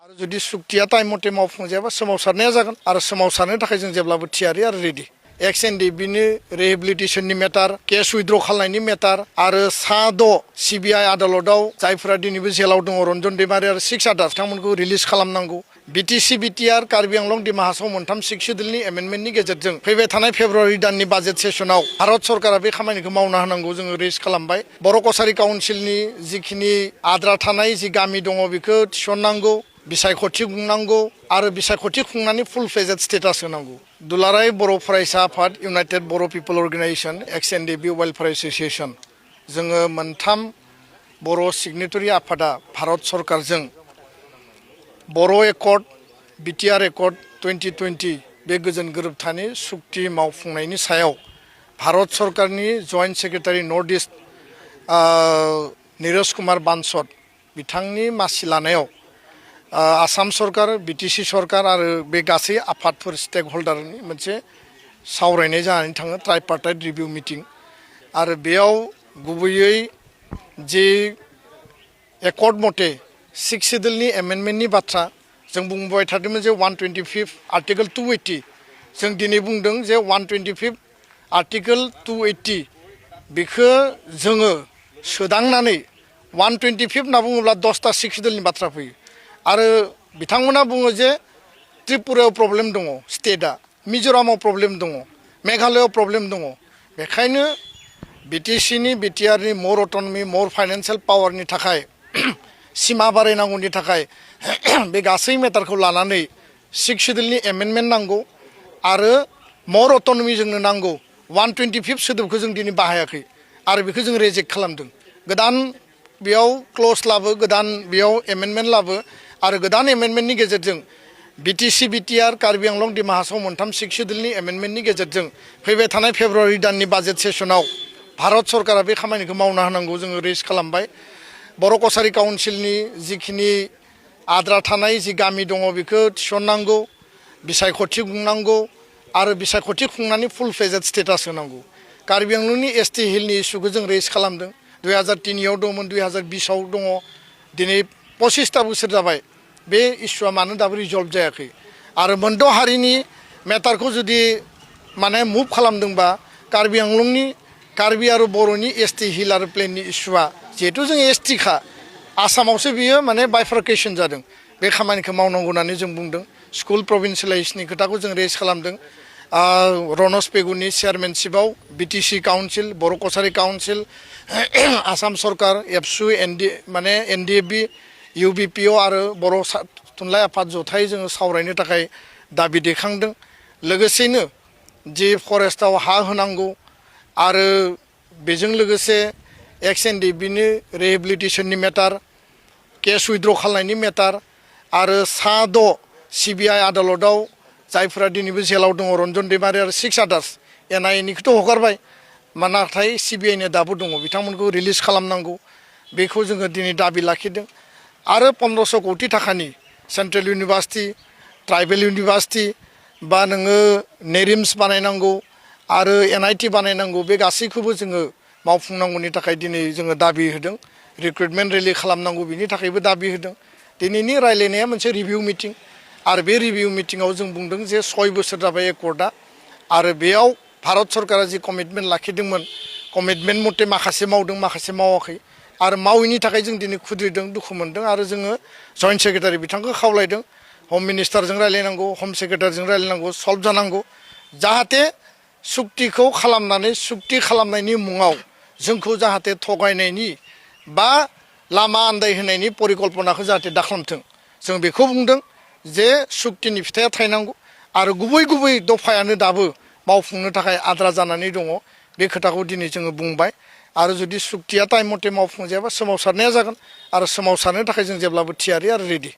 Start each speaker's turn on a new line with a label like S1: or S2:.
S1: आरो जुदि सुक्तिया टाइम मथे मावफुंजायाबा सोमावसारनाया जागोन आरो सोमावसारनो थाखाय जों जेब्लाबो थियारि आरो रेडि एक्स एनडिएफबिनि रिहेबिलिटेसननि मेटार केस उइथड्र खालामनायनि मेटार आरो सा 6 सिबिआइ आदालताव जायफोरा दिनैबो जेलाव दङ रन्जन दैमारि आरो 6 आदार्स बिथांमोनखौ रिलिज खालामनांगौ बिटिसि बिटिआर कार्बि आंलं डिमा हासाव मोनथाम 6 सिडुलनि एमेन्डमेन्टनि गेजेरजों फैबाय थानाय फेब्रुवारि दाननि बाजेट सेसनाव भारत सरकारा बे खामानिखौ मावना होनांगौ जोङो रेज खालामबाय बर' कसारि काउन्सिलनि जिखिनि आद्रा थानाय जि गामि दङ बेखौ थिसननांगौ बिसायख'थि खुंनांगौ आरो बिसायख'थि खुंनानै फुल फ्लेजेड स्टेटास होनांगौ दुलाराय बर' फरायसा आफाद united Boro' people organization ex NDFB welfare association जोङो मोनथाम बर' सिगनेटरि आफादा भारत सरकारजों बर' एकर्ड बिटिआर एकर्ड 2020 बे गोजोन गोरोबथानि सुक्ति मावफुंनायनि सायाव भारत सरकारनि joint secretary north east Neeraj Kumar बानसद बिथांनि मासि लानायाव आसाम सरकार बिटिसि सरकार आरो बे गासै आफादफोर स्टेक हल्डारनि मोनसे सावरायनाय जानानै थाङो ट्राइपार्टाइट रिभिउ मिटिं आरो बेयाव गुबैयै जे एकर्ड मथे 6 सिडुलनि एमेन्डमेन्टनि बाथ्रा जों बुंबाय थादोंमोन जे 125 आर्टिकल 280 जों दिनै बुंदों जे 125 आर्टिकल 280 बेखौ जोङो सोदांनानै 125 होनना बुङोब्ला 10टा 6 सिडुलनि बाथ्रा फैयो आरो बिथांमोना बुङो जे त्रिपुरायाव प्रब्लेम दङ स्टेटआ मिज'रामाव प्रब्लेम दङ मेघालयआव प्रब्लेम दङ बेखायनो बिटिसिनि बिटिआरनि मर अटनमि मर फाइनान्सियेल पावारनि थाखाय सिमा बारायनांगौनि थाखाय बे गासै मेटारखौ लानानै 6 सिडुलनि एमेन्डमेन्ट नांगौ आरो मर अटनमि जोंनो नांगौ 125 सोदोबखौ जों दिनै बाहायाखै आरो बेखौ जों रिजेक्ट खालामदों गोदान बेयाव क्ल'ज लाबो गोदान बेयाव एमेन्डमेन्ट लाबो आरो गोदान एमेन्डमेन्टनि गेजेरजों बिटिसि बिटिआर कार्बि आंलं डिमा हासाव मोनथाम 6 सिडुलनि एमेन्डमेन्टनि गेजेरजों फैबाय थानाय फेब्रुवारि दाननि बाजेट सेसनाव भारत सरकारा बे खामानिखौ मावना होनांगौ जोङो रेज खालामबाय बर' कसारि काउन्सिलनि जिखिनि आद्रा थानाय जि गामि दङ बेखौ थिसननांगौ बिसायख'थि खुंनांगौ आरो बिसायख'थि खुंनानै फुल फ्लेजेड स्टेटास होनांगौ कार्बि आंलंनि एसटि हिलनि इस्युखौ जों रेज खालामदों 2003 आव दंमोन 2020 आव दङ दिनै 25टा बोसोर जाबाय बे इस्युआ मानो दाबो रिजल्भ जायाखै आरो मोनद' हारिनि मेटारखौ जुदि माने मुभ खालामदोंबा कार्बि आंलंनि कार्बि आरो बर'नि एसटि हिल आरो प्लेननि इस्युआ जिहेतु जों एसटिखा आसामावसो बियो माने बाइफार्केसन जादों बे खामानिखौ मावनांगौ होननानै जों बुंदों स्कुल प्रभिन्सियेलाइजेसननि खोथाखौ जों रेज खालामदों रनस पेगुनि चेयारमेनशिपआव बिटिसि काउन्सिल बर' कसारि काउन्सिल आसाम सरकार एबसु माने एनडिएफबि इउबिपिअ आरो बर' थुनलाइ आफाद जथायै जोङो सावरायनो थाखाय दाबि दैखांदों लोगोसेनो जि फरेस्टआव हा होनांगौ आरो बेजों लोगोसे एक्स एनडिएफबिनि रिहेबिलिटेसननि मेटार केस उइथड्र खालामनायनि मेटार आरो सा 6 सिबिआइ आदालताव जायफोरा दिनैबो जेलाव दङ रन्जन दैमारि आरो 6 आदार्स एनआइएनिखौथ' हगारबाय नाथाय सिबिआइनि दाबो दङ बिथांमोनखौ रिलिज खालामनांगौ बेखौ जोङो दिनै दाबि लाखिदों आरो 1500 कौटि थाखानि सेन्ट्रेल इउनिभार्सिटि ट्राइबेल इउनिभार्सिटि बा नोङो नेरिम्स बानायनांगौ आरो एनआइटि बानायनांगौ बे गासैखौबो जोङो मावफुंनांगौनि थाखाय दिनै जोङो दाबि होदों रिक्रुटमेन्ट रेलि खालामनांगौ बिनि थाखायबो दाबि होदों दिनैनि रायलायनाया मोनसे रिभिउ मिटिं आरो बे रिभिउ मिटिङाव जों बुंदों जे 6 बोसोर जाबाय एकर्डआ आरो बेयाव भारत सरकारा जि कमिटमेन्ट लाखिदोंमोन कमिटमेन्ट मथे माखासे मावदों माखासे मावाखै आरो मावैनि थाखाय जों दिनै खुद्रिदों दुखु मोनदों आरो जोङो जइन्ट सेक्रेटारि बिथांखौ खावलायदों हम मिनिस्टारजों रायलायनांगौ हम सेक्रेटारिजों रायलायनांगौ सल्भ जानांगौ जाहाथे सुक्तिखौ खालामनानै सुक्ति खालामनायनि मुङाव जोंखौ जाहाथे थगायनायनि बा लामा आन्दायहोनायनि परिकल्पनाखौ जाहाथे दाखालामथों जों बेखौ बुंदों जे सुक्तिनि फिथाइया थायनांगौ आरो गुबै दफायानो दाबो मावफुंनो थाखाय आद्रा जानानै दङ बे खोथाखौ दिनै जोङो बुंबाय आरो जुदि सुक्तिया टाइम मथे मावफुंजायाबा सोमावसारनाया जागोन आरो सोमावसारनो थाखाय जों जेब्लाबो थियारि आरो रेडि